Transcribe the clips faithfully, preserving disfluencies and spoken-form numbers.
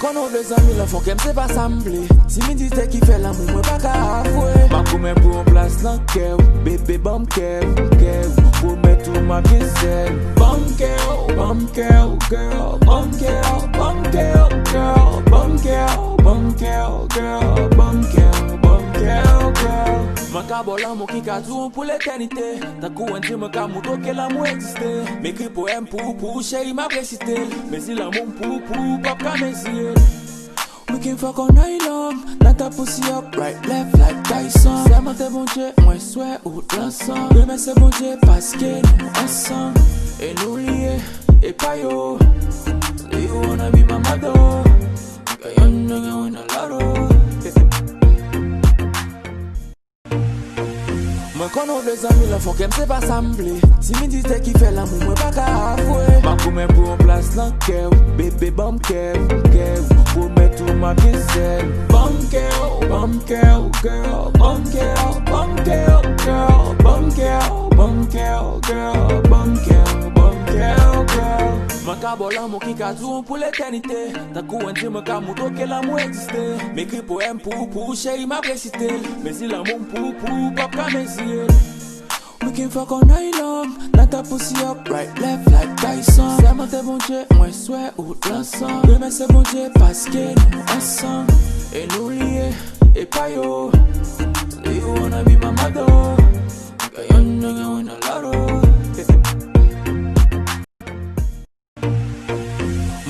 Konnen w vle zanmi lan fon kè m, se pa sa m vle. Timidite ki fè lanmou mwen pa ka avwe. M ap goumen pou yon plas nan kè w. Bebe, ban m kè w, kè w. Pwomèt ou m ap gen sèl. Ban m kè w, ban m kè w, girl. Ban m kè w, ban m kè w, girl. Ban m kè w, ban m kè w, girl. Ban m kè w, ban m kè w, girl. Mwen ka ba w lanmou ki ka di w pou letènite. Tankou Wendy, mwen ka moutre w ke lanmou egziste. M ekri powèm pou ou, pou ou, cheri, m ap resite l. Mezi lanmou m pou ou, pou ou, p ap ka mezire l. We can fuck all night long. Nan ta pussy up, right, left like Tyson. Sèmante Bondye, mwen swè ou lansan. Remèsye Bondye paske nou ansanm. E nou liye, e pa yo. Do you wanna be my mother? Girl, you know you wanna lotto. Mwen konnen w vle zanmi lan fon kè m, se pa sa m vle. Timidite ki fè lanmou mwen pa ka avwe. M ap goumen pou yon plas nan kè w. Bebe, ban m kè w, kè w. Pwomèt ou m ap gen sèl. Ban m kè w, ban m kè w, girl. Ban m kè w, ban m kè w, girl. Ban m kè w, ban m kè w, girl. Ban m kè w, ban m kè w, girl. Mwen ka ba w lanmou ki ka di w pou letènite. Tankou Wendy, mwen ka moutre w ke lanmou egziste. M ekri powèm pou ou, pou ou, cheri, m ap resite l. Mezi lanmou m pou ou, pou ou, p ap ka mezire l. We can fuck all night long. Nan ta pussy up, right, left like Tyson. Sèmante Bondye, mwen swè ou lansan. Remèsye Bondye paske nou ansanm. E nou liye, e pa yo. Do you wanna be my mother? Girl, you know you wanna lotto.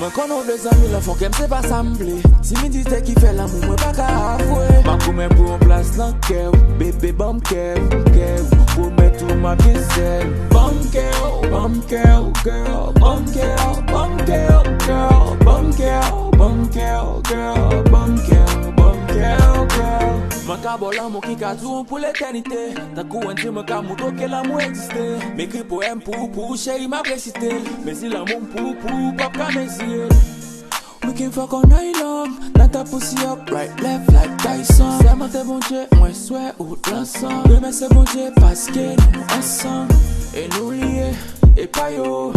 Mwen konnen w vle zanmi lan fon kè m, se pa sa m vle. Timidite ki fè lanmou mwen pa ka avwe. M ap goumen pou yon plas nan kè w. Bebe, ban m kè w, kè w. Pwomèt ou m ap gen sèl. Ban m kè w, ban m kè w, girl. Ban m kè w, ban m kè w, girl. Ban m kè w, ban m kè w, girl. Ban m kè w, ban m kè w, girl. Mwen ka ba w lanmou ki ka di w pou letènite. Tankou Wendy, mwen ka moutre w ke lanmou egziste. M ekri powèm pou ou, pou ou, cheri, m ap resite l. Mezi lanmou m pou ou, pou ou, p ap ka mezire l. We can fuck all night long. Nan ta pussy up, right, left like Tyson. Sèmante Bondye, mwen swè ou lansan. Remèsye Bondye paske nou ansanm. E nou liye, e pa yo.